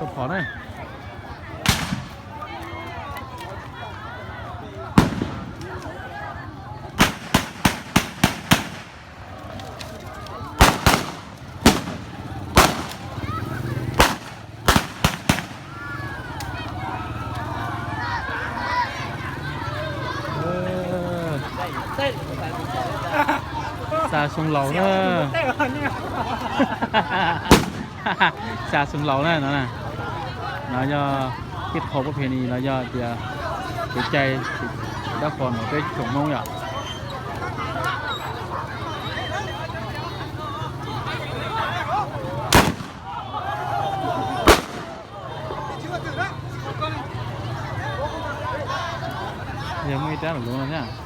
Phom na. Xa xoo laus na. Xa xoo laus na no. No yog ib qho pab phe ni no yog tias kev cai dab qhuas no peb tsoom Hmoob yom. Yog muaj ib rab lus no thiab.